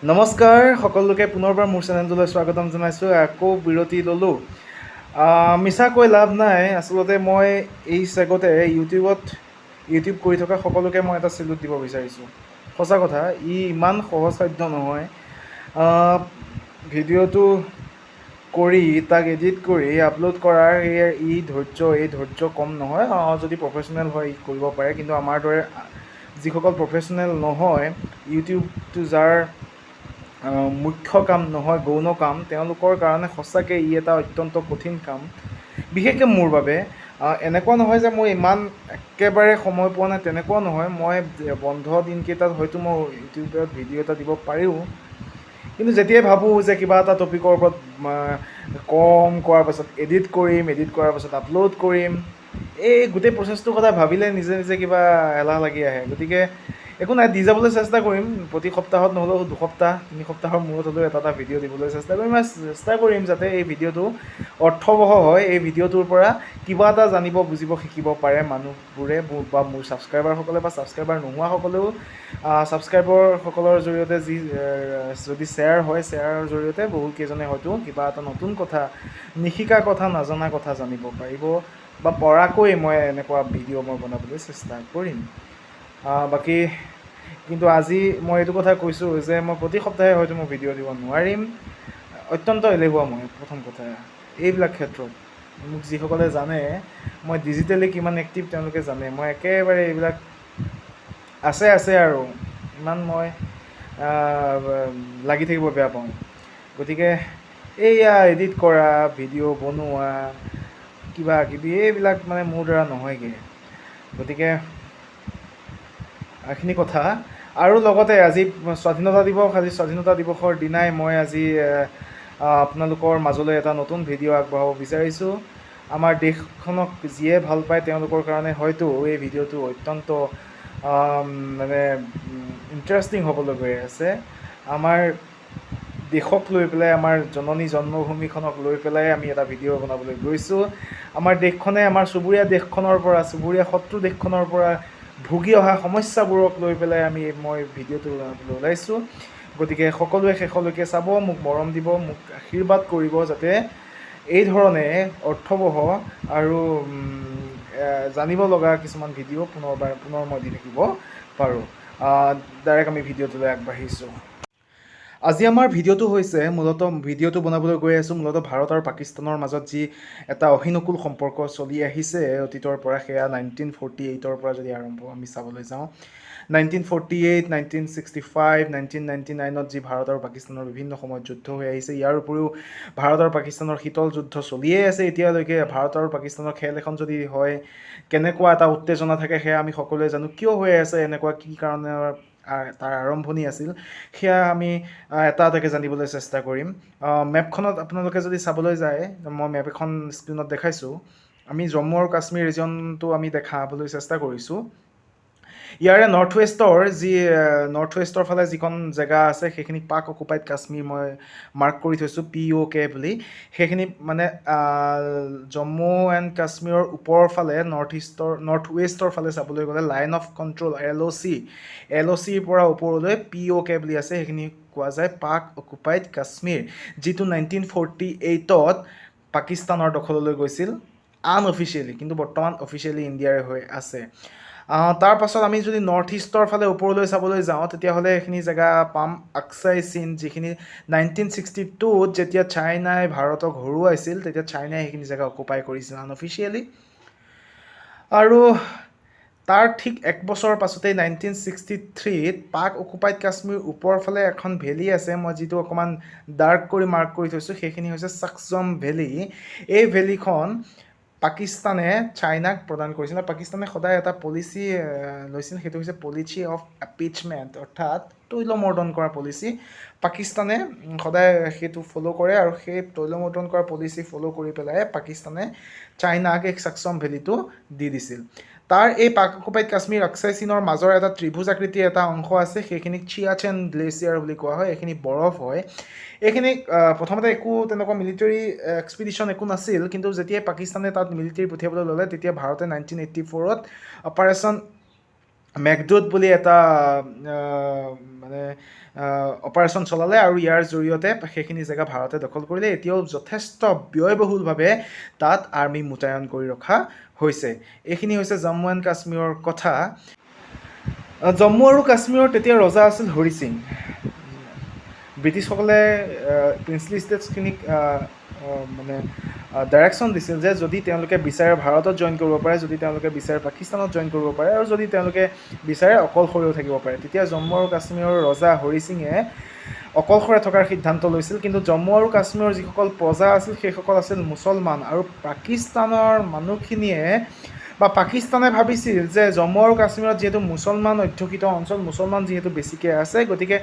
নমস্কাৰ সকলোকে, পুনৰবাৰ মোৰ চেনেলটোলৈ স্বাগতম জনাইছোঁ। আকৌ বিৰতি ল'লোঁ। মিছা কৈ লাভ নাই। আচলতে মই এই চেগতে ইউটিউবত ইউটিউব কৰি থকা সকলোকে মই এটা চেলুট দিব বিচাৰিছোঁ। সঁচা কথা, ই ইমান সহজসাধ্য নহয়। ভিডিঅ'টো কৰি তাক এডিট কৰি আপলোড কৰাৰ এই ই ধৈৰ্য কম নহয়। যদি প্ৰফেচনেল হয়, ই কৰিব পাৰে। কিন্তু আমাৰ দৰে যিসকল প্ৰফেচনেল নহয়, ইউটিউবটো যাৰ মুখ্য কাম নহয়, গৌণ কাম, তেওঁলোকৰ কাৰণে সঁচাকৈ ই এটা অত্যন্ত কঠিন কাম। বিশেষকৈ মোৰ বাবে। এনেকুৱা নহয় যে মই ইমান একেবাৰে সময় পোৱা নাই, তেনেকুৱাও নহয়। মই বন্ধ দিনকেইটাত হয়তো মই ইউটিউবত ভিডিঅ' এটা দিব পাৰোঁ। কিন্তু যেতিয়াই ভাবোঁ যে কিবা এটা টপিকৰ ওপৰত কম, কোৱাৰ পাছত এডিট কৰিম, এডিট কৰাৰ পাছত আপলোড কৰিম, এই গোটেই প্ৰচেছটোৰ কথা ভাবিলে নিজে নিজে কিবা এলাহ লাগি আহে। গতিকে একো নাই, দি যাবলৈ চেষ্টা কৰিম। প্ৰতি সপ্তাহত নহ'লেও 2 সপ্তাহ 3 সপ্তাহৰ মূৰত হ'লেও এটা এটা ভিডিঅ' দিবলৈ চেষ্টা কৰিম আৰু চেষ্টা কৰিম যাতে এই ভিডিঅ'টো অৰ্থৱহ হয়, এই ভিডিঅ'টোৰ পৰা কিবা এটা জানিব, বুজিব, শিকিব পাৰে মানুহবোৰে বা মোৰ ছাবস্ক্ৰাইবাৰসকলে বা ছাবস্ক্ৰাইবাৰ নোহোৱাসকলেও। ছাবস্ক্ৰাইবাৰসকলৰ জৰিয়তে যি যদি শ্বেয়াৰ হয়, শ্বেয়াৰৰ জৰিয়তে বহুকেইজনে হয়তো কিবা এটা নতুন কথা, নিশিকা কথা, নাজনা কথা জানিব পাৰিব বা পৰাকৈ মই এনেকুৱা ভিডিঅ' মই বনাবলৈ চেষ্টা কৰিম। বাকী কিন্তু আজি মই এইটো কথা কৈছোঁ যে মই প্ৰতি সপ্তাহে হয়তো মই ভিডিঅ' দিব নোৱাৰিম। অত্যন্ত এলেহুৱা মই, প্ৰথম কথা এইবিলাক ক্ষেত্ৰত। মোক যিসকলে জানে, মই ডিজিটেলি কিমান এক্টিভ, তেওঁলোকে জানে। মই একেবাৰে এইবিলাক আছে আছে আৰু ইমান মই লাগি থাকিব বেয়া পাওঁ। গতিকে এইয়া এডিট কৰা, ভিডিঅ' বনোৱা, কিবা কিবি এইবিলাক মানে মোৰ দ্বাৰা নহয়গৈ। গতিকে এইখিনি কথা। আৰু লগতে আজি স্বাধীনতা দিৱস। আজি স্বাধীনতা দিৱসৰ দিনাই মই আজি আপোনালোকৰ মাজলৈ এটা নতুন ভিডিঅ' আগবঢ়াব বিচাৰিছোঁ। আমাৰ দেশখনক যিয়ে ভাল পায়, তেওঁলোকৰ কাৰণে হয়তো এই ভিডিঅ'টো অত্যন্ত মানে ইণ্টাৰেষ্টিং হ'বলৈ গৈ আছে। আমাৰ দেশক লৈ পেলাই, আমাৰ জননী জন্মভূমিখনক লৈ পেলাই আমি এটা ভিডিঅ' বনাবলৈ গৈছোঁ। আমাৰ দেশখনে আমাৰ চুবুৰীয়া দেশখনৰ পৰা, চুবুৰীয়া শত্ৰু দেশখনৰ পৰা ভুগি অহা সমস্যাবোৰক লৈ পেলাই মই ভিডিঅ'টো বনাবলৈ ওলাইছোঁ। গতিকে সকলোৱে শেষলৈকে চাব, মোক মৰম দিব, মোক আশীৰ্বাদ কৰিব, যাতে এই ধৰণে অৰ্থৱহ আৰু জানিব লগা কিছুমান ভিডিঅ' পুনৰবাৰ পুনৰ মই দি থাকিব পাৰোঁ। ডাইৰেক্ট আমি ভিডিঅ'টোলৈ আগবাঢ়িছোঁ। আজি আমাৰ ভিডিঅ'টো হৈছে মূলতঃ, ভিডিঅ'টো বনাবলৈ গৈ আছোঁ মূলতঃ ভাৰত আৰু পাকিস্তানৰ মাজত যি এটা অহিনকুল সম্পৰ্ক চলি আহিছে অতীতৰ পৰা, সেয়া 1948ৰ পৰা যদি আৰম্ভ আমি চাবলৈ যাওঁ, 1948, 1965, 1999ত যি ভাৰত আৰু পাকিস্তানৰ বিভিন্ন সময়ত যুদ্ধ হৈ আহিছে। ইয়াৰ উপৰিও ভাৰত আৰু পাকিস্তানৰ শীতল যুদ্ধ চলিয়ে আছে এতিয়ালৈকে। ভাৰত আৰু পাকিস্তানৰ খেল এখন যদি হয়, কেনেকুৱা এটা উত্তেজনা থাকে, সেয়া আমি সকলোৱে জানো। কিয় হৈ আছে এনেকুৱা, কি কাৰণে তাৰ আৰম্ভণি আছিল, সেয়া আমি এটা এটাকৈ জানিবলৈ চেষ্টা কৰিম। মেপখনত আপোনালোকে যদি চাবলৈ যায়, মই মেপ এখন স্ক্ৰীণত দেখাইছোঁ। আমি জম্মু আৰু কাশ্মীৰ ৰিজনটো আমি দেখাবলৈ চেষ্টা কৰিছোঁ। ইয়াৰে নৰ্থ ৱেষ্টৰ ফালে যিখন জেগা আছে, সেইখিনি পাক অকুপাইড কাশ্মীৰ মই মাৰ্ক কৰি থৈছোঁ পিঅ'কে বুলি। সেইখিনি মানে জম্মু এণ্ড কাশ্মীৰৰ ওপৰৰ ফালে, নৰ্থ ইষ্টৰ নৰ্থ ৱেষ্টৰ ফালে চাবলৈ গ'লে লাইন অফ কণ্ট্ৰল, এলঅ'চি, এলঅ'চিৰ পৰা ওপৰলৈ পিঅ'কে বুলি আছে, সেইখিনি কোৱা যায় পাক অকুপাইড কাশ্মীৰ, যিটো 1948ত পাকিস্তানৰ দখললৈ গৈছিল আনঅফিচিয়েলি, কিন্তু বৰ্তমান অফিচিয়েলি ইণ্ডিয়াৰে হৈ আছে। তাৰ পাছত আমি যদি নৰ্থ ইষ্টৰ ফালে ওপৰলৈ চাবলৈ যাওঁ, তেতিয়াহ'লে এইখিনি জেগা পাম আকচাই চীন, যিখিনি 1962ত যেতিয়া চাইনাই ভাৰতক হৰুৱাইছিল, তেতিয়া চাইনাই সেইখিনি জেগা অকুপাই কৰিছিল আনঅফিচিয়েলি। আৰু তাৰ ঠিক এক বছৰৰ পাছতেই 1963ত পাক অকুপাইড কাশ্মীৰ ওপৰৰ ফালে এখন ভেলী আছে, মই যিটো অকণমান ডাৰ্ক কৰি মাৰ্ক কৰি থৈছোঁ, সেইখিনি হৈছে চাকজম ভেলী। এই ভেলীখন পাকিস্তানে চাইনাক প্ৰদান কৰিছিল আৰু পাকিস্তানে সদায় এটা পলিচি লৈছিল, সেইটো হৈছে পলিচি অফ এপিচমেণ্ট, অৰ্থাৎ তৈলমৰ্দন কৰা পলিচি। পাকিস্তানে সদায় সেইটো ফ'ল' কৰে আৰু সেই তৈলমৰ্দন কৰা পলিচি ফ'ল' কৰি পেলাই পাকিস্তানে চাইনাক এই চাকচম ভেলীটো দি দিছিল। তাৰ এই পাক অকুপাইড কাশ্মীৰ, আকচাই চীনৰ মাজৰ এটা ত্ৰিভুজ আকৃতিৰ এটা অংশ আছে, সেইখিনিক চিয়াচেন গ্লেচিয়াৰ বুলি কোৱা হয়। এইখিনি বৰফ হয়। এইখিনি প্ৰথমতে একো তেনেকুৱা মিলিটেৰী এক্সপিডিশ্যন একো নাছিল, কিন্তু যেতিয়াই পাকিস্তানে তাত মিলিটেৰী পঠিয়াবলৈ ল'লে, তেতিয়া ভাৰতে 1984ত অপাৰেশ্যন মেঘদূত বুলি এটা মানে মানে অপাৰেশ্যন চলালে আৰু ইয়াৰ জৰিয়তে সেইখিনি জেগা ভাৰতে দখল কৰিলে। এতিয়াও যথেষ্ট ব্যয়বহুলভাৱে তাত আৰ্মি মোতায়েন কৰি ৰখা হৈছে। এইখিনি হৈছে জম্মু এণ্ড কাশ্মীৰৰ কথা। জম্মু আৰু কাশ্মীৰৰ তেতিয়া ৰজা আছিল হৰি সিং। ব্ৰিটিছসকলে প্ৰিন্সলি ষ্টেটছখিনিক মানে ডাইৰেকশ্যন দিছিল যে যদি তেওঁলোকে বিচাৰে ভাৰতত জইন কৰিব পাৰে, যদি তেওঁলোকে বিচাৰে পাকিস্তানত জইন কৰিব পাৰে আৰু যদি তেওঁলোকে বিচাৰে অকলশৰেও থাকিব পাৰে। তেতিয়া জম্মু আৰু কাশ্মীৰৰ ৰজা হৰি সিঙে অকলশৰে থকাৰ সিদ্ধান্ত লৈছিল। কিন্তু জম্মু আৰু কাশ্মীৰৰ যিসকল প্ৰজা আছিল, সেইসকল আছিল মুছলমান আৰু পাকিস্তানৰ মানুহখিনিয়ে বা পাকিস্তানে ভাবিছিল যে জম্মু আৰু কাশ্মীৰত যিহেতু মুছলমান অধ্যুষিত অঞ্চল, মুছলমান যিহেতু বেছিকৈ আছে, গতিকে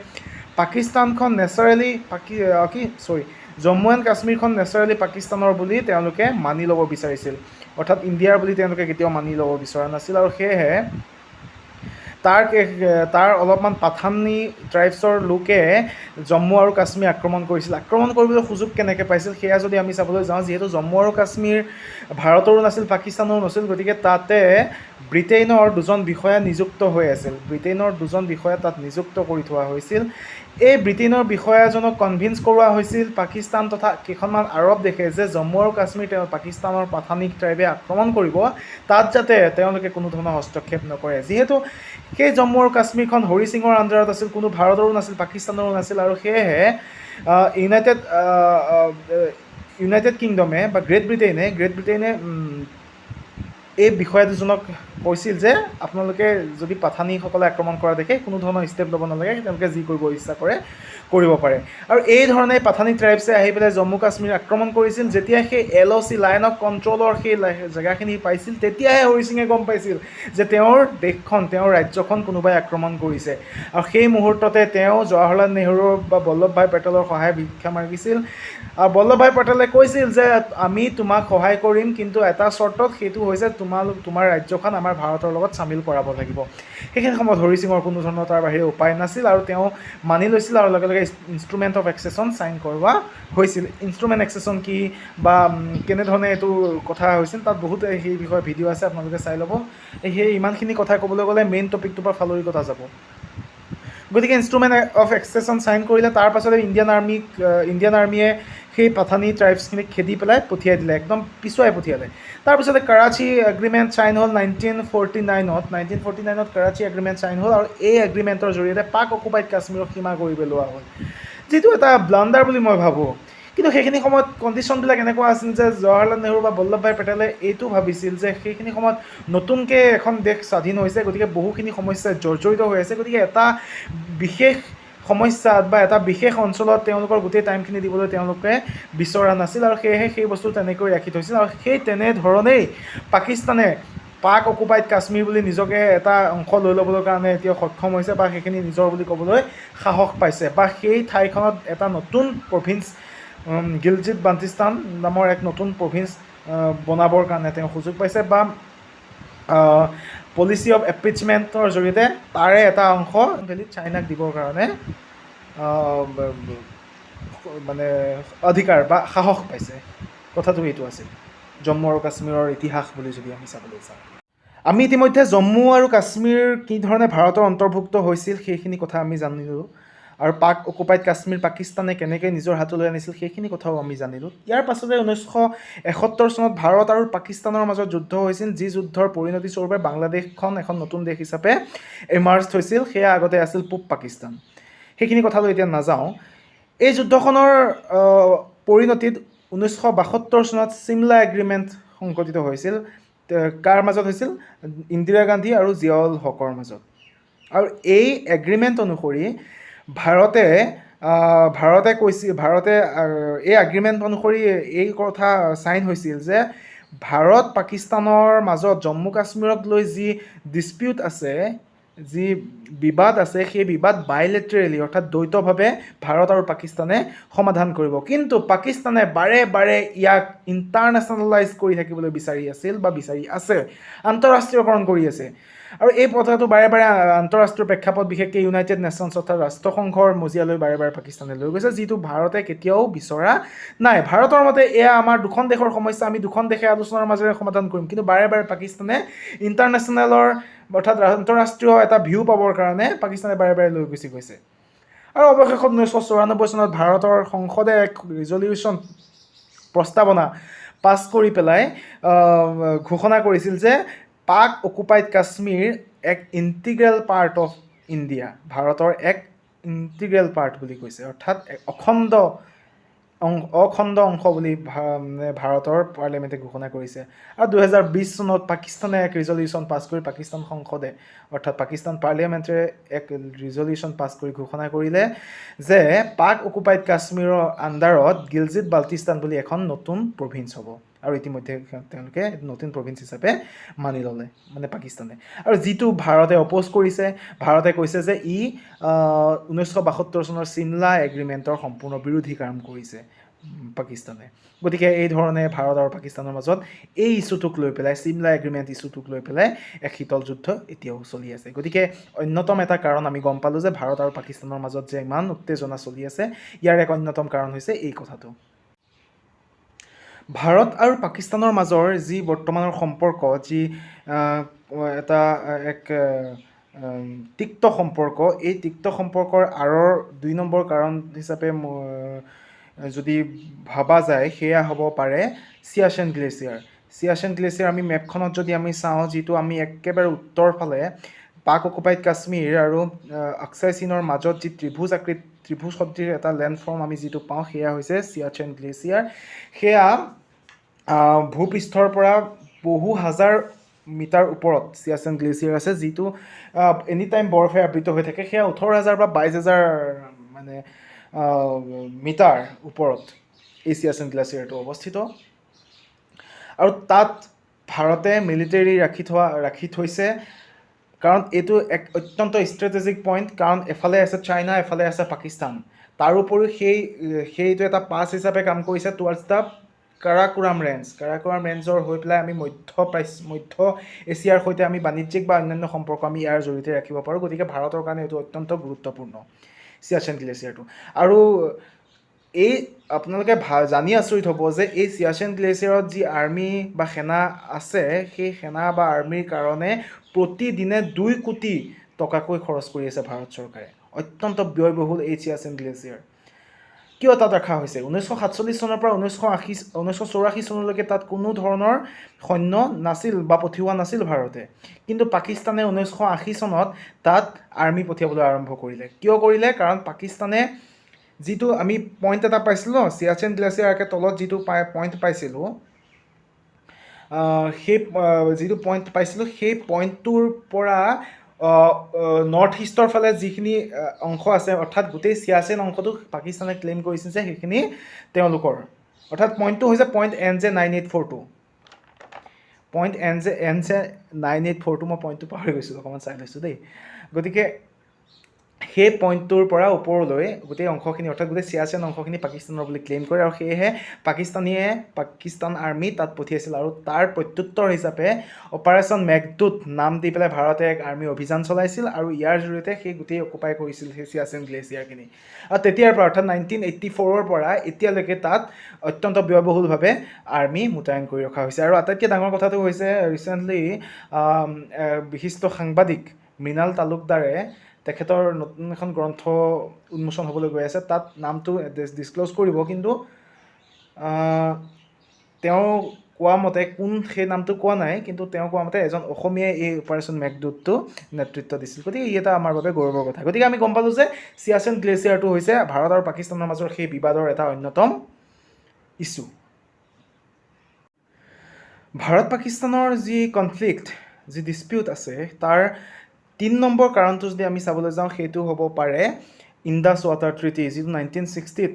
পাকিস্তানখন নেচাৰেলি পাকি কি চৰি জম্মু এণ্ড কাশ্মীৰখন নেচাৰেলি পাকিস্তানৰ বুলি তেওঁলোকে মানি ল'ব বিচাৰিছিল। অৰ্থাৎ ইণ্ডিয়াৰ বুলি তেওঁলোকে কেতিয়াও মানি ল'ব বিচৰা নাছিল। আৰু সেয়েহে তাৰ অলপমান পাঠানী ট্ৰাইবছৰ লোকে জম্মু আৰু কাশ্মীৰ আক্ৰমণ কৰিছিল। আক্ৰমণ কৰিবলৈ সুযোগ কেনেকৈ পাইছিল, সেয়া যদি আমি চাবলৈ যাওঁ, যিহেতু জম্মু আৰু কাশ্মীৰ ভাৰতৰো নাছিল, পাকিস্তানৰো নাছিল, গতিকে তাতে ব্ৰিটেইনৰ দুজন বিষয়া নিযুক্ত হৈ আছিল। ব্ৰিটেইনৰ দুজন বিষয়া তাত নিযুক্ত কৰি থোৱা হৈছিল। এই ব্ৰিটেইনৰ বিষয়াজনক কনভিন্স কৰোৱা হৈছিল পাকিস্তান তথা কেইখনমান আৰৱ দেশে যে জম্মু আৰু কাশ্মীৰ তেওঁ পাকিস্তানৰ পাঠানিক ট্ৰাইবে আক্ৰমণ কৰিব, তাত যাতে তেওঁলোকে কোনো ধৰণৰ হস্তক্ষেপ নকৰে। যিহেতু সেই জম্মু আৰু কাশ্মীৰখন হৰি সিঙৰ আণ্ডাৰত আছিল, কোনো ভাৰতৰো নাছিল, পাকিস্তানৰো নাছিল আৰু সেয়েহে ইউনাইটেড ইউনাইটেড কিংডমে বা গ্ৰেট ব্ৰিটেইনে এই বিষয়া দুজনক কৈছিল যে আপোনালোকে যদি পাঠানীসকলে আক্ৰমণ কৰা দেখে, কোনো ধৰণৰ ষ্টেপ ল'ব নালাগে, তেওঁলোকে যি কৰিব ইচ্ছা কৰে কৰিব পাৰে। আৰু এই ধৰণে পাঠানী ট্ৰাইবছে আহি পেলাই জম্মু কাশ্মীৰ আক্ৰমণ কৰিছিল। যেতিয়া সেই এলঅ'চি, লাইন অফ কণ্ট্ৰলৰ সেই জেগাখিনি পাইছিল, তেতিয়াহে হৰি সিঙে গম পাইছিল যে তেওঁৰ দেশখন, তেওঁৰ ৰাজ্যখন কোনোবাই আক্ৰমণ কৰিছে। আৰু সেই মুহূৰ্ততে তেওঁ জৱাহৰলাল নেহৰুৰ বা বল্লভ ভাই পেটেলৰ সহায় ভিক্ষা মাগিছিল। আৰু বল্লভ ভাই পেটেলে কৈছিল যে আমি তোমাক সহায় কৰিম, কিন্তু এটা চৰ্তত, সেইটো হৈছে তোমালোক তোমাৰ ৰাজ্যখন আমাৰ ভাৰতৰ লগত চামিল কৰাব লাগিব। সেইখিনি সময়ত হৰি সিঙৰ কোনো ধৰণৰ তাৰ বাহিৰে উপায় নাছিল আৰু তেওঁ মানি লৈছিল আৰু লগে লগে ইনষ্ট্ৰুমেণ্ট অফ এক্সেশ্যন চাইন কৰোৱা হৈছিল। ইনষ্ট্ৰুমেণ্ট এক্সেশ্যন কি বা কেনেধৰণে এইটো কথা হৈছিল, তাত বহুত সেই বিষয়ে ভিডিঅ' আছে, আপোনালোকে চাই ল'ব। সেই ইমানখিনি কথা ক'বলৈ গ'লে মেইন টপিকটোৰ পৰা ফালৰি কটা যাব। গতিকে ইনষ্ট্ৰুমেণ্ট অফ এক্সেশ্যন চাইন কৰিলে। তাৰ পাছতে ইণ্ডিয়ান আৰ্মিয়ে সেই পাঠানী ট্ৰাইবছখিনিক খেদি পেলাই পঠিয়াই দিলে, একদম পিছুৱাই পঠিয়ালে। তাৰপিছতে কৰাচী এগ্ৰিমেণ্ট চাইন হ'ল 1949ত। 1949ত কৰাচী এগ্ৰিমেণ্ট চাইন হ'ল আৰু এই এগ্ৰিমেণ্টৰ জৰিয়তে পাক অকুপাইড কাশ্মীৰক সীমা কৰি পেলোৱা হ'ল, যিটো এটা ব্লাণ্ডাৰ বুলি মই ভাবোঁ। কিন্তু সেইখিনি সময়ত কণ্ডিশ্যনবিলাক এনেকুৱা আছিল যে জৱাহৰলাল নেহৰু বা বল্লভ ভাই পেটেলে এইটো ভাবিছিল যে সেইখিনি সময়ত নতুনকৈ এখন দেশ স্বাধীন হৈছে, গতিকে বহুখিনি সমস্যাত জৰ্জৰিত হৈ আছে, গতিকে এটা বিশেষ সমস্যাত বা এটা বিশেষ অঞ্চলত তেওঁলোকৰ গোটেই টাইমখিনি দিবলৈ তেওঁলোকে বিচৰা নাছিল আৰু সেয়েহে সেই বস্তু তেনেকৈ ৰাখি থৈছিল। আৰু সেই তেনেধৰণেই পাকিস্তানে পাক অকুপাইড কাশ্মীৰ বুলি নিজকে এটা অংশ লৈ ল'বলৈ কাৰণে এতিয়া সক্ষম হৈছে বা সেইখিনি নিজৰ বুলি ক'বলৈ সাহস পাইছে বা সেই ঠাইখনত এটা নতুন প্ৰভিন্স, গিলজিত বাল্টিস্তান নামৰ এক নতুন প্ৰভিন্স বনাবৰ কাৰণে তেওঁ সুযোগ পাইছে বা পলিচি অফ এপিচমেণ্টৰ জৰিয়তে তাৰে এটা অংশ ভেলীত চাইনাক দিবৰ কাৰণে মানে অধিকাৰ বা সাহস পাইছে। কথাটো এইটো আছিল জম্মু আৰু কাশ্মীৰৰ ইতিহাস বুলি যদি আমি চাবলৈ যাওঁ। আমি ইতিমধ্যে জম্মু আৰু কাশ্মীৰ কি ধৰণে ভাৰতৰ অন্তৰ্ভুক্ত হৈছিল, সেইখিনি কথা আমি জানিলোঁ আৰু পাক অকুপাইড কাশ্মীৰ পাকিস্তানে কেনেকৈ নিজৰ হাতলৈ আনিছিল, সেইখিনি কথাও আমি জানিলোঁ। ইয়াৰ পাছতে 1971 চনত ভাৰত আৰু পাকিস্তানৰ মাজত যুদ্ধ হৈছিল, যি যুদ্ধৰ পৰিণতিস্বৰূপে বাংলাদেশখন এখন নতুন দেশ হিচাপে ইমাৰ্জ হৈছিল। সেয়া আগতে আছিল পূব পাকিস্তান। সেইখিনি কথালৈ এতিয়া নাযাওঁ। এই যুদ্ধখনৰ পৰিণতিত 1972 চনত চিমলা এগ্ৰিমেণ্ট সংঘটিত হৈছিল। কাৰ মাজত হৈছিল? ইন্দিৰা গান্ধী আৰু জিয়াউল হকৰ মাজত। আৰু এই এগ্ৰিমেণ্ট অনুসৰি ভাৰতে কৈছিল, ভাৰতে এই এগ্ৰিমেণ্ট অনুসৰি এই কথা চাইন হৈছিল যে ভাৰত পাকিস্তানৰ মাজত জম্মু কাশ্মীৰক লৈ যি ডিছপিউট আছে, যি বিবাদ আছে, সেই বিবাদ বাইলেটাৰেলি অৰ্থাৎ দ্বৈতভাৱে ভাৰত আৰু পাকিস্তানে সমাধান কৰিব। কিন্তু পাকিস্তানে বাৰে বাৰে ইয়াক ইণ্টাৰনেশ্যনেলাইজ কৰি থাকিবলৈ বিচাৰি আছিল বা বিচাৰি আছে, আন্তঃৰাষ্ট্ৰীয়কৰণ কৰি আছে। আৰু এই কথাটো বাৰে বাৰে আন্তঃৰাষ্ট্ৰীয় প্ৰেক্ষাপট, বিশেষকৈ ইউনাইটেড নেশ্যনছ অৰ্থাৎ ৰাষ্ট্ৰসংঘৰ মজিয়ালৈ বাৰে বাৰে পাকিস্তানে লৈ গৈছে, যিটো ভাৰতে কেতিয়াও বিচৰা নাই। ভাৰতৰ মতে এয়া আমাৰ দুখন দেশৰ সমস্যা, আমি দুখন দেশে আলোচনাৰ মাজেৰে সমাধান কৰিম। কিন্তু বাৰে বাৰে পাকিস্তানে ইণ্টাৰনেশ্যনেলৰ অৰ্থাৎ আন্তঃৰাষ্ট্ৰীয় এটা ভিউ পাবৰ কাৰণে পাকিস্তানে বাৰে বাৰে লৈ গুচি গৈছে। আৰু অৱশেষত 1994 চনত ভাৰতৰ সংসদে এক ৰিজলিউশ্যন, প্ৰস্তাৱনা পাছ কৰি পেলাই ঘোষণা কৰিছিল যে পাক অকুপাইড কাশ্মীৰ এক ইণ্টিগ্ৰেল পাৰ্ট অফ ইণ্ডিয়া, ভাৰতৰ এক ইণ্টিগ্ৰেল পাৰ্ট বুলি কৈছে, অৰ্থাৎ এক অখণ্ড অংশ বুলি মানে ভাৰতৰ পাৰ্লিয়ামেণ্টে ঘোষণা কৰিছে। আৰু 2020 চনত পাকিস্তানে এক ৰিজলিউশ্যন পাছ কৰি, পাকিস্তান সংসদে অৰ্থাৎ পাকিস্তান পাৰ্লিয়ামেণ্টে এক ৰিজলিউশ্যন পাছ কৰি ঘোষণা কৰিলে যে পাক অকুপাইড কাশ্মীৰৰ আণ্ডাৰত গিলজিত বাল্টিস্তান বুলি এখন নতুন প্ৰভিন্স হ'ব। আৰু ইতিমধ্যে তেওঁলোকে নতুন প্ৰভিন্স হিচাপে মানি ল'লে, মানে পাকিস্তানে। আৰু যিটো ভাৰতে অপ'জ কৰিছে। ভাৰতে কৈছে যে ই 1972 চনৰ চিমলা এগ্ৰিমেণ্টৰ সম্পূৰ্ণ বিৰোধী কাম কৰিছে পাকিস্তানে। গতিকে এই ধৰণে ভাৰত আৰু পাকিস্তানৰ মাজত এই ইছ্যুটোক লৈ পেলাই, চিমলা এগ্ৰিমেণ্ট ইছ্যুটোক লৈ পেলাই এক শীতল যুদ্ধ এতিয়াও চলি আছে। গতিকে অন্যতম এটা কাৰণ আমি গম পালোঁ যে ভাৰত আৰু পাকিস্তানৰ মাজত যে ইমান উত্তেজনা চলি আছে, ইয়াৰ এক অন্যতম কাৰণ হৈছে এই কথাটো। ভাৰত আৰু পাকিস্তানৰ মাজৰ যি বৰ্তমানৰ সম্পৰ্ক, যি এটা এক তিক্ত সম্পৰ্ক, এই তিক্ত সম্পৰ্কৰ আঁৰৰ 2 নম্বৰ কাৰণ হিচাপে যদি ভাবা যায়, সেয়া হ'ব পাৰে চিয়াচেন গ্লেছিয়াৰ। চিয়াচেন গ্লেছিয়াৰ আমি মেপখনত যদি আমি চাওঁ, যিটো আমি একেবাৰে উত্তৰ ফালে পাক অকুপাইড কাশ্মীৰ আৰু আকচাই চীনৰ মাজত যি ত্ৰিভুজ আকৃতি, ত্ৰিভুজ সদৃশ এটা লেণ্ডফৰ্ম আমি যিটো পাওঁ, সেয়া হৈছে চিয়াচেন গ্লেছিয়াৰ। সেয়া ভূপৃষ্ঠৰ পৰা বহু হাজাৰ মিটাৰ ওপৰত চিয়াচেন গ্লেছিয়াৰ আছে, যিটো এনি টাইম বৰফে আবৃত হৈ থাকে। সেয়া 18,000 বা 22,000 মানে মিটাৰ ওপৰত এই চিয়াচেন গ্লেছিয়াৰটো অৱস্থিত। আৰু তাত ভাৰতে মিলিটেৰী ৰাখি থৈছে, কাৰণ এইটো এক অত্যন্ত ষ্ট্ৰেটেজিক পইণ্ট, কাৰণ এফালে আছে চাইনা, এফালে আছে পাকিস্তান। তাৰোপৰিও সেইটো এটা পাছ হিচাপে কাম কৰিছে towards the Karakoram range. Karakoram ৰেঞ্জৰ হৈ পেলাই আমি মধ্য এছিয়াৰ সৈতে আমি বাণিজ্যিক বা অন্যান্য সম্পৰ্ক আমি ইয়াৰ জৰিয়তে ৰাখিব পাৰোঁ। গতিকে ভাৰতৰ কাৰণে এইটো অত্যন্ত গুৰুত্বপূৰ্ণ চিয়াচেন গ্লেছিয়াৰটো। আৰু এই আপোনালোকে জানি আচৰিত হ'ব যে এই চিয়াচেন গ্লেছিয়াৰত যি আৰ্মি বা সেনা আছে, সেই সেনা বা আৰ্মিৰ কাৰণে প্ৰতিদিনে 2 কোটি টকাকৈ খৰচ কৰি আছে ভাৰত চৰকাৰে। অত্যন্ত ব্যয়বহুল এই চিয়াচেন গ্লেছিয়াৰ। কিয় তাত ৰখা হৈছে? 1947 চনৰ পৰা 1980, 1984 চনলৈকে তাত কোনো ধৰণৰ সৈন্য নাছিল বা পঠিওৱা নাছিল ভাৰতে। কিন্তু পাকিস্তানে 1980 চনত তাত আৰ্মি পঠিয়াবলৈ আৰম্ভ কৰিলে। কিয় কৰিলে? কাৰণ পাকিস্তানে যিটো আমি পইণ্ট এটা পাইছিলোঁ ন, চিয়াচেন গ্লেছিয়াৰ একে তলত যিটো পইণ্ট পাইছিলোঁ, সেই যিটো পইণ্ট পাইছিলোঁ, সেই পইণ্টটোৰ পৰা নৰ্থ ইষ্টৰ ফালে যিখিনি অংশ আছে, অৰ্থাৎ গোটেই চিয়াচেন অংশটো পাকিস্তানে ক্লেইম কৰিছিল যে সেইখিনি তেওঁলোকৰ। অৰ্থাৎ পইণ্টটো হৈছে point NJ 9842, point NJ 9842। মই পইণ্টটো পাহৰি গৈছিলোঁ, অকণমান চাই লৈছোঁ দেই। গতিকে সেই পইণ্টটোৰ পৰা ওপৰলৈ গোটেই অংশখিনি, অৰ্থাৎ গোটেই চিয়াচেন অংশখিনি পাকিস্তানৰ বুলি ক্লেইম কৰে। আৰু সেয়েহে পাকিস্তান আৰ্মি তাত পঠিয়াইছিল। আৰু তাৰ প্ৰত্যুত্তৰ হিচাপে অপাৰেশ্যন মেঘদূত নাম দি পেলাই ভাৰতে এক আৰ্মি অভিযান চলাইছিল আৰু ইয়াৰ জৰিয়তে সেই গোটেই অকুপাই কৰিছিল সেই চিয়াচেন গ্লেছিয়াৰখিনি। আৰু তেতিয়াৰ পৰা, অৰ্থাৎ 1984ৰ পৰা এতিয়ালৈকে তাত অত্যন্ত ব্যয়বহুলভাৱে আৰ্মি মোতায়েন কৰি ৰখা হৈছে। আৰু আটাইতকৈ ডাঙৰ কথাটো হৈছে, ৰিচেণ্টলি বিশিষ্ট সাংবাদিক মৃণাল তালুকদাৰে, তেখেতৰ নতুন এখন গ্ৰন্থ উন্মোচন হ'বলৈ গৈ আছে, তাত নামটো ডিছক্ল'জ কৰিব, কিন্তু তেওঁ কোৱা মতে, কোন সেই নামটো কোৱা নাই, কিন্তু তেওঁ কোৱা মতে এজন অসমীয়াই এই অপাৰেশ্যন মেঘদূতটো নেতৃত্ব দিছিল। গতিকে ই এটা আমাৰ বাবে গৌৰৱৰ কথা। গতিকে আমি গম পালোঁ যে চিয়াচেন গ্লেছিয়াৰটো হৈছে ভাৰত আৰু পাকিস্তানৰ মাজৰ সেই বিবাদৰ এটা অন্যতম ইছ্যু। ভাৰত পাকিস্তানৰ যি কনফ্লিক্ট, যি ডিছপিউট আছে, তাৰ 3 নম্বৰ কাৰণটো যদি আমি চাবলৈ যাওঁ, সেইটো হ'ব পাৰে ইণ্ডাছ ৱাটাৰ ট্ৰিটি, যিটো 1960ত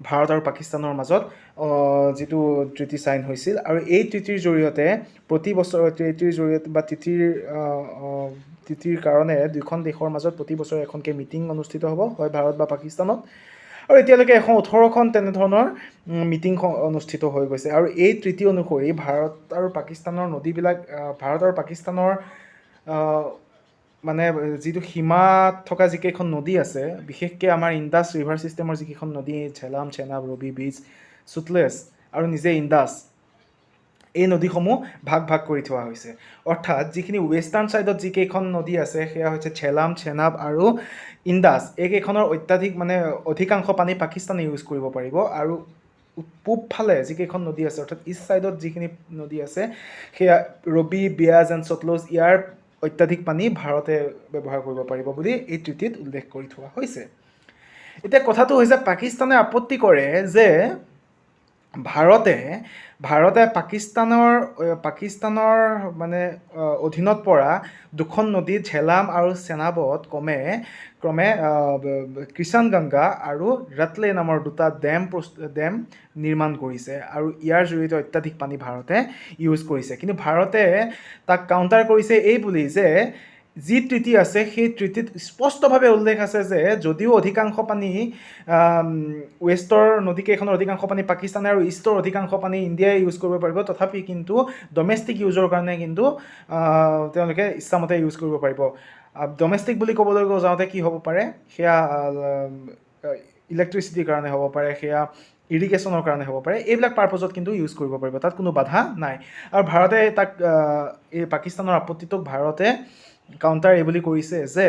ভাৰত আৰু পাকিস্তানৰ মাজত যিটো ট্ৰিটি চাইন হৈছিল। আৰু এই ট্ৰিটিৰ জৰিয়তে প্ৰতি বছৰ, ট্ৰিটিৰ জৰিয়তে বা ট্ৰিটিৰ কাৰণে দুয়োখন দেশৰ মাজত প্ৰতি বছৰে এখনকৈ মিটিং অনুষ্ঠিত হ'ব, হয় ভাৰত বা পাকিস্তানত। আৰু এতিয়ালৈকে 118খন তেনেধৰণৰ মিটিং অনুষ্ঠিত হৈ গৈছে। আৰু এই ট্ৰিটি অনুসৰি ভাৰত আৰু পাকিস্তানৰ নদীবিলাক, ভাৰত আৰু পাকিস্তানৰ মানে যিটো সীমাত থকা যিকেইখন নদী আছে, বিশেষকৈ আমাৰ ইণ্ডাছ ৰিভাৰ ছিষ্টেমৰ যিকেইখন নদী, ঝেলাম, চেনাব, ৰবি, বীজ, চুটলেজ আৰু নিজে ইণ্ডাছ, এই নদীসমূহ ভাগ ভাগ কৰি থোৱা হৈছে। অৰ্থাৎ যিখিনি ৱেষ্টাৰ্ণ ছাইডত যিকেইখন নদী আছে, সেয়া হৈছে ঝেলাম, চেনাব আৰু ইণ্ডাছ। এইকেইখনৰ অত্যাধিক, মানে অধিকাংশ পানী পাকিস্তানে ইউজ কৰিব পাৰিব। আৰু পূবফালে যিকেইখন নদী আছে, অৰ্থাৎ ইষ্ট ছাইডত যিখিনি নদী আছে, সেয়া ৰবি, বিয়াজ এণ্ড চটলুজ, ইয়াৰ অত্যাধিক পানী ভাৰতে ব্যৱহাৰ কৰিব পাৰিব বুলি এই ট্ৰিটিত উল্লেখ কৰি থোৱা হৈছে। এতিয়া কথাটো হৈছে, পাকিস্তানে আপত্তি কৰে যে ভাৰতে পাকিস্তানৰ মানে অধীনত পৰা দুখন নদী ঝেলাম আৰু চেনাবত ক্ৰমে কিষাণ গংগা আৰু ৰটলে নামৰ দুটা ডেম নিৰ্মাণ কৰিছে আৰু ইয়াৰ জৰিয়তে অত্যাধিক পানী ভাৰতে ইউজ কৰিছে। কিন্তু ভাৰতে তাক কাউণ্টাৰ কৰিছে এই বুলি যে যি ট্ৰিটি আছে, সেই ট্ৰিটিত স্পষ্টভাৱে উল্লেখ আছে যে যদিও অধিকাংশ পানী, ৱেষ্টৰ নদীকেইখনৰ অধিকাংশ পানী পাকিস্তানে আৰু ইষ্টৰ অধিকাংশ পানী ইণ্ডিয়াই ইউজ কৰিব পাৰিব, তথাপি কিন্তু ডমেষ্টিক ইউজৰ কাৰণে কিন্তু তেওঁলোকে ইচ্ছামতে ইউজ কৰিব পাৰিব। ডমেষ্টিক বুলি ক'বলৈ যাওঁতে কি হ'ব পাৰে? সেয়া ইলেক্ট্ৰিচিটিৰ কাৰণে হ'ব পাৰে, সেয়া ইৰিগেশ্যনৰ কাৰণে হ'ব পাৰে। এইবিলাক পাৰ্পজত কিন্তু ইউজ কৰিব পাৰিব, তাত কোনো বাধা নাই। আৰু ভাৰতে তাক এই পাকিস্তানৰ আপত্তিটোক ভাৰতে কাউণ্টাৰ এই বুলি কৰিছে যে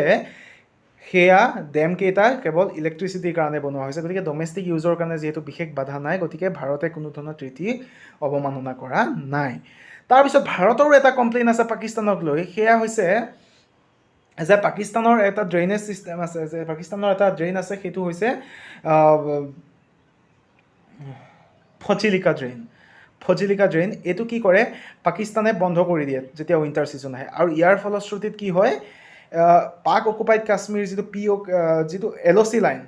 সেয়া ডেমকেইটা কেৱল ইলেক্ট্ৰিচিটিৰ কাৰণে বনোৱা হৈছে, গতিকে ডমেষ্টিক ইউজৰ কাৰণে যিহেতু বিশেষ বাধা নাই, গতিকে ভাৰতে কোনো ধৰণৰ ট্ৰিটি অৱমাননা কৰা নাই। তাৰপিছত ভাৰতৰো এটা কমপ্লেইন আছে পাকিস্তানক লৈ। সেয়া হৈছে যে পাকিস্তানৰ এটা ড্ৰেইনেজ ছিষ্টেম আছে, যে পাকিস্তানৰ এটা ড্ৰেইন আছে, সেইটো হৈছে ফজিলিকা ড্ৰেইন। ফজিলিকা ড্ৰেইন, এইটো কি কৰে, পাকিস্তানে বন্ধ কৰি দিয়ে যেতিয়া উইণ্টাৰ ছিজন আহে। আৰু ইয়াৰ ফলশ্ৰুতিত কি হয়, পাক অকুপাইড কাশ্মীৰ যিটো পি অ' যিটো LOC line,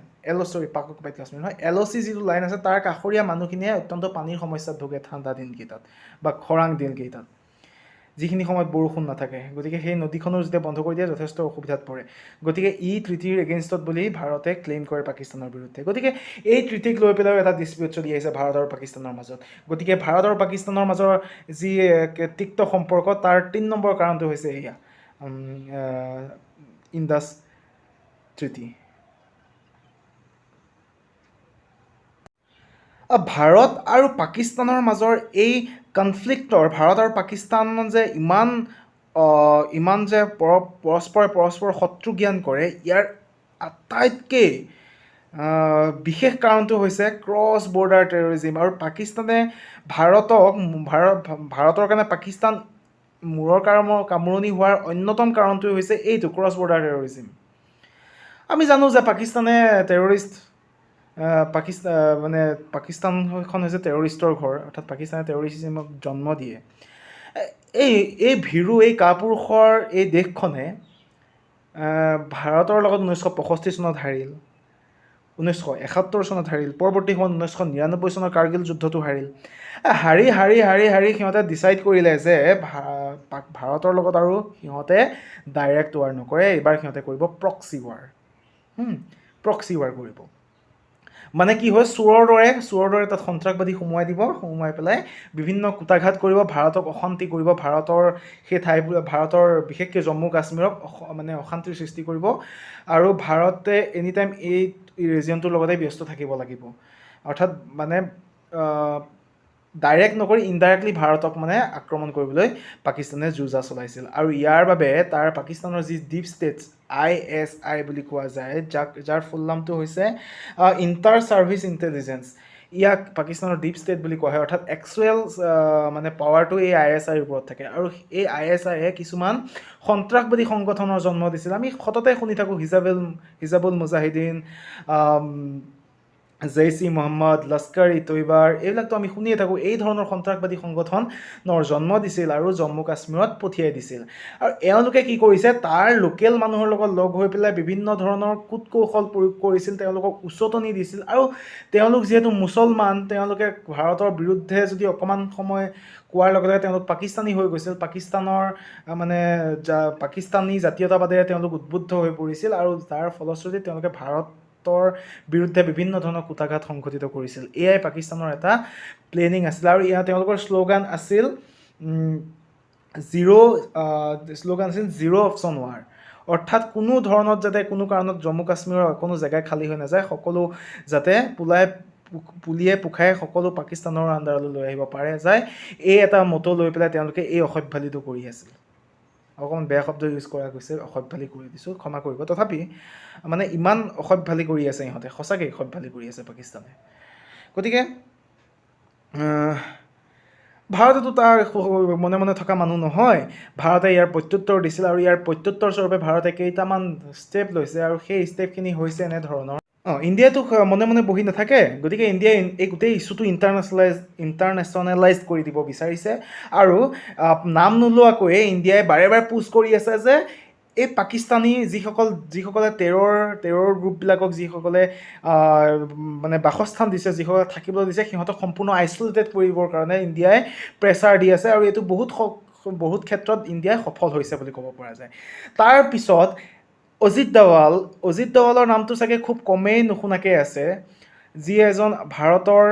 চৰি, পাক অকুপাইড কাশ্মীৰ নহয়, এলঅ'চি যিটো লাইন আছে, তাৰ কাষৰীয়া মানুহখিনিয়ে অত্যন্ত পানীৰ সমস্যাত ভোগে ঠাণ্ডা দিনকেইটাত বা খৰাং দিনকেইটাত, যিখিনি সময়ত বৰষুণ নাথাকে। গতিকে সেই নদীখনো যেতিয়া বন্ধ কৰি দিয়ে, যথেষ্ট অসুবিধাত পৰে। গতিকে ই ট্ৰিটিৰ এগেইনষ্টত বুলি ভাৰতে ক্লেইম কৰে পাকিস্তানৰ বিৰুদ্ধে। গতিকে এই ট্ৰিটিক লৈ পেলাইও এটা ডিছপিউট চলি আহিছে ভাৰত আৰু পাকিস্তানৰ মাজত। গতিকে ভাৰত আৰু পাকিস্তানৰ মাজৰ যি তিক্ত সম্পৰ্ক, তাৰ 3 নম্বৰ কাৰণটো হৈছে এয়া ইণ্ডাছ ট্ৰিটি। ভাৰত আৰু পাকিস্তানৰ মাজৰ এই কনফ্লিক্টৰ, ভাৰত আৰু পাকিস্তান যে ইমান যে পৰস্পৰে পৰস্পৰ শত্ৰু জ্ঞান কৰে, ইয়াৰ আটাইতকৈ বিশেষ কাৰণটো হৈছে ক্ৰছ বৰ্ডাৰ টেৰৰিজিম। আৰু পাকিস্তানে ভাৰতক ভাৰত ভাৰতৰ কাৰণে পাকিস্তান মূৰৰ কামোৰণি হোৱাৰ অন্যতম কাৰণটোৱে হৈছে এইটো ক্ৰছ বৰ্ডাৰ টেৰৰিজিম। আমি জানো যে পাকিস্তানে টেৰৰিষ্ট পাকিস্তান মানে পাকিস্তানখন হৈছে টেৰৰিষ্টৰ ঘৰ, অৰ্থাৎ পাকিস্তানে টেৰৰিজিমক জন্ম দিয়ে। এই ভীৰু, এই কাপুৰুষৰ এই দেশখনে ভাৰতৰ লগত 1965 চনত হাৰিল, 1971 চনত হাৰিল, পৰৱৰ্তী সময়ত 1999 চনৰ কাৰ্গিল যুদ্ধতো হাৰিল। হাৰি হাৰি হাৰি হাৰি সিহঁতে ডিচাইড কৰিলে যে ভাৰতৰ লগত আৰু সিহঁতে ডাইৰেক্ট ৱাৰ নকৰে, এইবাৰ সিহঁতে কৰিব প্ৰক্সি ৱাৰ। প্ৰক্সি ৱাৰ কৰিব মানে কি হয়? চোৰৰ দৰে তাত সন্ত্ৰাসবাদী সোমোৱাই দিব, সোমোৱাই পেলাই বিভিন্ন কূটাঘাত কৰিব, ভাৰতক অশান্তি কৰিব, ভাৰতৰ সেই ঠাইবোৰ, ভাৰতৰ বিশেষকৈ জম্মু কাশ্মীৰক মানে অশান্তিৰ সৃষ্টি কৰিব আৰু ভাৰতে এনি টাইম এই ৰিজিয়নটোৰ লগতে ব্যস্ত থাকিব লাগিব। অৰ্থাৎ মানে ডাইৰেক্ট নকৰি ইনডাইৰেক্টলি ভাৰতক মানে আক্ৰমণ কৰিবলৈ পাকিস্তানে যো-জা চলাইছিল। আৰু ইয়াৰ বাবে তাৰ পাকিস্তানৰ যি ডিপ ষ্টেটছ, আইএছআই বুলি কোৱা যায়, যাৰ ফুল নামটো হৈছে ইণ্টাৰ ছাৰ্ভিচ ইণ্টেলিজেঞ্চ, ইয়াক পাকিস্তানৰ ডিপ ষ্টেট বুলি কোৱা হয়। অৰ্থাৎ একচুৱেল মানে পাৱাৰটো এই আইএছআইৰ ওপৰত থাকে। আৰু এই আইএছআইয়ে কিছুমান সন্ত্ৰাসবাদী সংগঠনৰ জন্ম দিছিল। আমি সততে শুনি থাকোঁ হিজাবুল মুজাহিদিন, জৈছ ই মহম্মদ, লস্কৰ ই তৈবাৰ, এইবিলাকতো আমি শুনিয়ে থাকোঁ। এই ধৰণৰ সন্ত্ৰাসবাদী সংগঠনৰ জন্ম দিছিল আৰু জম্মু কাশ্মীৰত পঠিয়াই দিছিল। আৰু এওঁলোকে কি কৰিছে, তাৰ লোকেল মানুহৰ লগত লগ হৈ পেলাই বিভিন্ন ধৰণৰ কূট কৌশল প্ৰয়োগ কৰিছিল, তেওঁলোকক উচতনি দিছিল। আৰু তেওঁলোক যিহেতু মুছলমান, তেওঁলোকে ভাৰতৰ বিৰুদ্ধে যদি অকণমান সময় কোৱাৰ লগে লগে তেওঁলোক পাকিস্তানী হৈ গৈছিল। পাকিস্তানৰ মানে পাকিস্তানী জাতীয়তাবাদেৰে তেওঁলোক উদ্বুদ্ধ হৈ পৰিছিল আৰু তাৰ ফলশ্ৰুতিত তেওঁলোকে ভাৰতৰ বিৰুদ্ধে বিভিন্ন ধৰণৰ কূটাঘাত সংঘটিত কৰিছিল। এয়াই পাকিস্তানৰ এটা প্লেনিং আছিল। আৰু ইয়াৰ তেওঁলোকৰ শ্লোগান আছিল জিৰ' অপশ্যন ৱাৰ। অৰ্থাৎ কোনো ধৰণত যাতে কোনো কাৰণত জম্মু কাশ্মীৰৰ কোনো জেগাই খালী হৈ নাযায়, সকলো যাতে পলাই পুলিয়ে পোখাই সকলো পাকিস্তানৰ আণ্ডাৰলৈ লৈ আহিব পাৰে যায়। এই এটা মটো লৈ পেলাই তেওঁলোকে এই অসভ্যালিটো কৰি আছিল। অকণমান বেয়া শব্দ ইউজ কৰা গৈছে, অসভ্যালি কৰি দিছোঁ, ক্ষমা কৰিব। তথাপি মানে ইমান অসভ্যালি কৰি আছে ইহঁতে, সঁচাকৈ অসভ্যালি কৰি আছে পাকিস্তানে। গতিকে ভাৰতেতো তাৰ মনে মনে থকা মানুহ নহয়। ভাৰতে ইয়াৰ প্ৰত্যুত্তৰ দিছিল আৰু ইয়াৰ প্ৰত্যুত্তৰ স্বৰূপে ভাৰতে কেইটামান ষ্টেপ লৈছে আৰু সেই ষ্টেপখিনি হৈছে এনেধৰণৰ। ইণ্ডিয়াইতো মনে মনে বহি নাথাকে। গতিকে ইণ্ডিয়াই এই গোটেই ইছ্যুটো ইণ্টাৰনেশ্যনেলাইজ কৰি দিব বিচাৰিছে আৰু নাম নোলোৱাকৈয়ে ইণ্ডিয়াই বাৰে বাৰে পুছ কৰি আছে যে এই পাকিস্তানী যিসকলে টেৰৰ গ্ৰুপবিলাকক যিসকলে মানে বাসস্থান দিছে, যিসকলে থাকিবলৈ দিছে, সিহঁতক সম্পূৰ্ণ আইচলেটেড কৰিবৰ কাৰণে ইণ্ডিয়াই প্ৰেছাৰ দি আছে আৰু এইটো বহুত ক্ষেত্ৰত ইণ্ডিয়াই সফল হৈছে বুলি ক'ব পৰা যায়। তাৰপিছত অজিত দৱাল, অজিত দৱালৰ নামটো চাগে খুব কমেই নুশুনাকৈ আছে, যি এজন ভাৰতৰ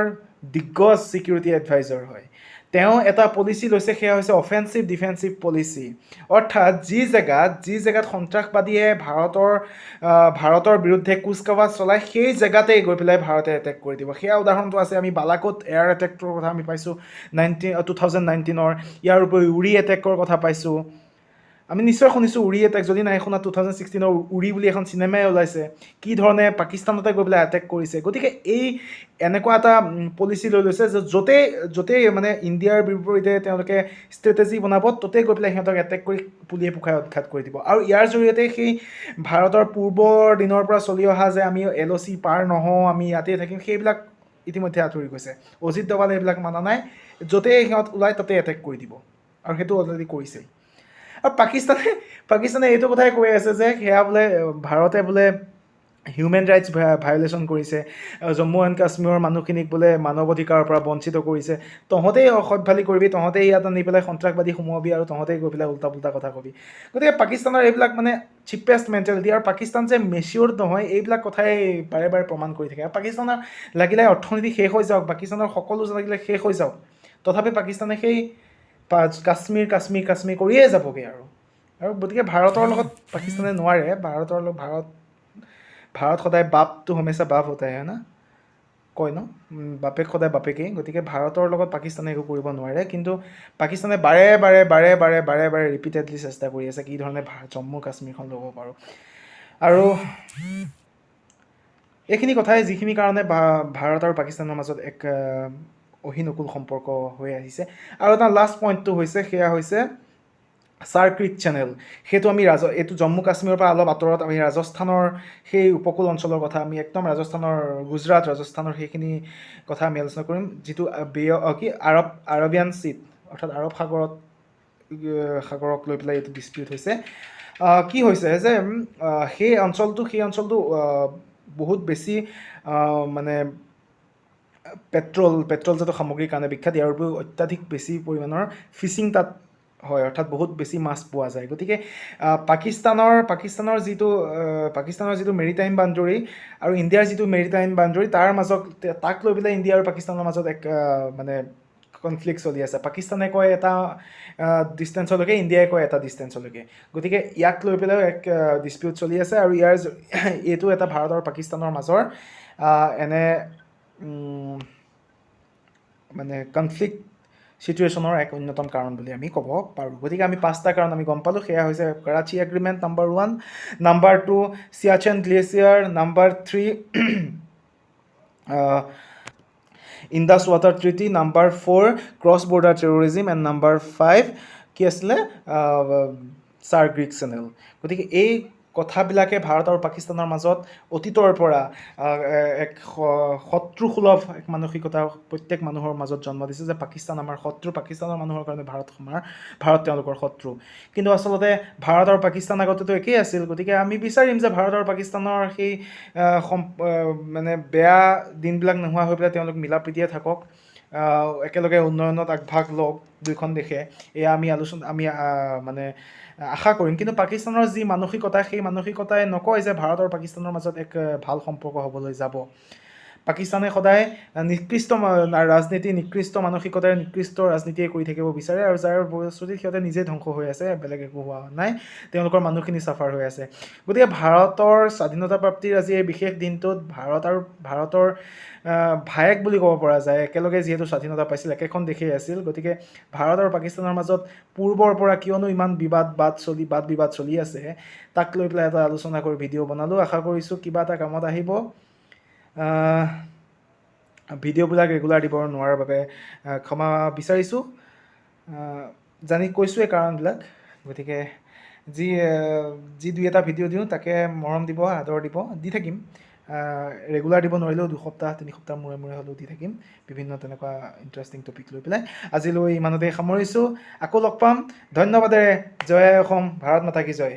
দিগ্গজ ছিকিউৰিটি এডভাইজাৰ হয়। তেওঁ এটা পলিচি লৈছে, সেয়া হৈছে অফেন্সিভ ডিফেন্সিভ পলিচি। অৰ্থাৎ যি জেগাত সন্ত্ৰাসবাদীয়ে ভাৰতৰ বিৰুদ্ধে কুচকাৱাজ চলায়, সেই জেগাতেই গৈ পেলাই ভাৰতে এটেক কৰি দিব। সেয়া উদাহৰণটো আছে, আমি বালাকোট এয়াৰ এটেকটোৰ কথা আমি পাইছোঁ 2019ৰ। ইয়াৰ উপৰি উৰি এটেকৰ কথা পাইছোঁ। আমি নিশ্চয় শুনিছোঁ উৰি এটেক, যদি নাই শুনা, 2016ৰ উৰি বুলি এখন চিনেমাই ওলাইছে, কি ধৰণে পাকিস্তানতে গৈ পেলাই এটেক কৰিছে। গতিকে এই এনেকুৱা এটা পলিচি লৈ লৈছে যে য'তেই য'তেই মানে ইণ্ডিয়াৰ বিপৰীতে তেওঁলোকে ষ্ট্ৰেটেজি বনাব, ত'তেই গৈ পেলাই সিহঁতক এটেক কৰি পুলিয়ে পোখাই উৎখাত কৰি দিব। আৰু ইয়াৰ জৰিয়তে সেই ভাৰতৰ পূৰ্বৰ দিনৰ পৰা চলি অহা যে আমি এলঅ'চি পাৰ নহওঁ, আমি ইয়াতেই থাকিম, সেইবিলাক ইতিমধ্যে আঁতৰি গৈছে। অজিত দৱালে এইবিলাক মানা নাই, য'তেই সিহঁত ওলায় তাতেই এটেক কৰি দিব আৰু সেইটো অলৰেডি কৰিছেই। আৰু পাকিস্তানে এইটো কথাই কৈ আছে যে সেয়া বোলে ভাৰতে বোলে হিউমেন ৰাইটছ ভায়লেশ্যন কৰিছে, জম্মু এণ্ড কাশ্মীৰৰ মানুহখিনিক বোলে মানৱ অধিকাৰৰ পৰা বঞ্চিত কৰিছে। তহঁতেই অসভ্যালি কৰিবি, তহঁতেই ইয়াত আনি পেলাই সন্ত্ৰাসবাদী সোমোৱাবি আৰু তহঁতেই গৈ পেলাই উল্টা পুল্টা কথা কবি। গতিকে পাকিস্তানৰ এইবিলাক মানে চিপেষ্ট মেণ্টেলিটি আৰু পাকিস্তান যে মেচিয়ৰ্ড নহয়, এইবিলাক কথাই বাৰে বাৰে প্ৰমাণ কৰি থাকে। আৰু পাকিস্তানৰ লাগিলে অৰ্থনীতি শেষ হৈ যাওক, পাকিস্তানৰ সকলো লাগিলে শেষ হৈ যাওক, তথাপি পাকিস্তানে সেই কাশ্মীৰ কাশ্মীৰ কাশ্মীৰ কৰিয়ে যাবগৈ। আৰু গতিকে ভাৰতৰ লগত পাকিস্তানে নোৱাৰে। ভাৰতৰ লগত ভাৰত ভাৰত সদায় बाप तो हमेशा बाप होता है ना, কয় ন, বাপেক সদায় বাপেকেই। গতিকে ভাৰতৰ লগত পাকিস্তানে একো কৰিব নোৱাৰে। কিন্তু পাকিস্তানে বাৰে বাৰে বাৰে বাৰে বাৰে বাৰে ৰিপিটেডলি চেষ্টা কৰি আছে কি ধৰণে জম্মু কাশ্মীৰখন ল'ব পাৰোঁ। আৰু এইখিনি কথাই যিখিনি কাৰণে ভাৰত আৰু পাকিস্তানৰ মাজত এক অহিনকুল সম্পৰ্ক হৈ আহিছে। আৰু এটা লাষ্ট পইণ্টটো হৈছে, সেয়া হৈছে চাৰ ক্ৰিক চেনেল। সেইটো আমি এইটো জম্মু কাশ্মীৰৰ পৰা অলপ আঁতৰত, আমি ৰাজস্থানৰ সেই উপকূল অঞ্চলৰ কথা, আমি একদম ৰাজস্থানৰ, গুজৰাট, ৰাজস্থানৰ সেইখিনি কথা আমি আলোচনা কৰিম, যিটো বে কি আৰবিয়ান চিত, অৰ্থাৎ আৰৱ সাগৰক লৈ পেলাই এইটো ডিছপিউট হৈছে। কি হৈছে যে সেই অঞ্চলটো বহুত বেছি মানে পেট্ৰলজাত সামগ্ৰীৰ কাৰণে বিখ্যাত। ইয়াৰ উপৰিও অত্যাধিক বেছি পৰিমাণৰ ফিচিং তাত হয়, অৰ্থাৎ বহুত বেছি মাছ পোৱা যায়। গতিকে পাকিস্তানৰ যিটো মেৰিটাইম বাউণ্ডৰী আৰু ইণ্ডিয়াৰ যিটো মেৰিটাইম বাউণ্ডৰী, তাৰ মাজত তাক লৈ পেলাই ইণ্ডিয়া আৰু পাকিস্তানৰ মাজত এক মানে কনফ্লিক্ট চলি আছে। পাকিস্তানে কয় এটা ডিষ্টেঞ্চলৈকে, ইণ্ডিয়াই কয় এটা ডিষ্টেঞ্চলৈকে। গতিকে ইয়াক লৈ পেলাইও এক ডিছপিউট চলি আছে। আৰু এইটো এটা ভাৰত আৰু পাকিস্তানৰ মাজৰ এনে মানে কনফ্লিক্ট চিটুৱেশ্যনৰ এক অন্যতম কাৰণ বুলি আমি ক'ব পাৰোঁ। গতিকে আমি পাঁচটা কাৰণ আমি গম পালোঁ। সেয়া হৈছে Karachi Agreement number one, number two Siachen Glacier, number three Indus Water Treaty, number four cross border terrorism and number five কি আছিলে? Sir Crick channel. গতিকে এই কথাবিলাকে ভাৰত আৰু পাকিস্তানৰ মাজত অতীতৰ পৰা এক শত্ৰুসুলভ এক মানসিকতা প্ৰত্যেক মানুহৰ মাজত জন্ম দিছে যে পাকিস্তান আমাৰ শত্ৰু, পাকিস্তানৰ মানুহৰ কাৰণে ভাৰত তেওঁলোকৰ শত্ৰু। কিন্তু আচলতে ভাৰত আৰু পাকিস্তান আগতেতো একেই আছিল। গতিকে আমি বিচাৰিম যে ভাৰত আৰু পাকিস্তানৰ সেই মানে বেয়া দিনবিলাক নোহোৱা হৈ পেলাই তেওঁলোক মিলা প্ৰীতিয়ে থাকক, একেলগে উন্নয়নত আগভাগ লওক দুয়োখন দেশে। এয়া আমি মানে আশা কৰিম। কিন্তু পাকিস্তানৰ যি মানসিকতা, সেই মানসিকতাই নকয় যে ভাৰত আৰু পাকিস্তানৰ মাজত এক ভাল সম্পৰ্ক হ'বলৈ যাব। পাকিস্তানে সদায় নিকৃষ্ট ৰাজনীতি, নিকৃষ্ট মানসিকতাৰে নিকৃষ্ট ৰাজনীতিয়ে কৰি থাকিব বিচাৰে আৰু যাৰ ফলশ্ৰুতিত সিহঁতে নিজে ধ্বংস হৈ আছে, বেলেগ একো হোৱা নাই, তেওঁলোকৰ মানুহখিনি চাফাৰ হৈ আছে। গতিকে ভাৰতৰ স্বাধীনতা প্ৰাপ্তিৰ আজি এই বিশেষ দিনটোত ভাৰত আৰু ভাৰতৰ ভায়েক বুলি ক'ব পৰা যায়, একেলগে যিহেতু স্বাধীনতা পাইছিল, একেখন দেশেই আছিল, গতিকে ভাৰত আৰু পাকিস্তানৰ মাজত পূৰ্বৰ পৰা কিয়নো ইমান বিবাদ বাদ চলি বাদ বিবাদ চলি আছে, তাক লৈ পেলাই এটা আলোচনা কৰি ভিডিঅ' বনালোঁ। আশা কৰিছোঁ কিবা এটা কামত আহিব। ভিডিঅ'বিলাক ৰেগুলাৰ দিব নোৱাৰাৰ বাবে ক্ষমা বিচাৰিছোঁ, জানি কৈছোঁৱেই কাৰণবিলাক। গতিকে যি যি দুই এটা ভিডিঅ' দিওঁ তাকে মৰম দিব, আদৰ দিব, দি থাকিম। ৰেগুলাৰ দিব নোৱাৰিলেও 2 সপ্তাহ 3 সপ্তাহ মূৰে মূৰে হ'লেও দি থাকিম, বিভিন্ন তেনেকুৱা ইণ্টাৰেষ্টিং টপিক লৈ পেলাই। আজিলৈ ইমানতে সামৰিছোঁ, আকৌ লগ পাম। ধন্যবাদেৰে জয় আই অসম, ভাৰত মাতা কি জয়।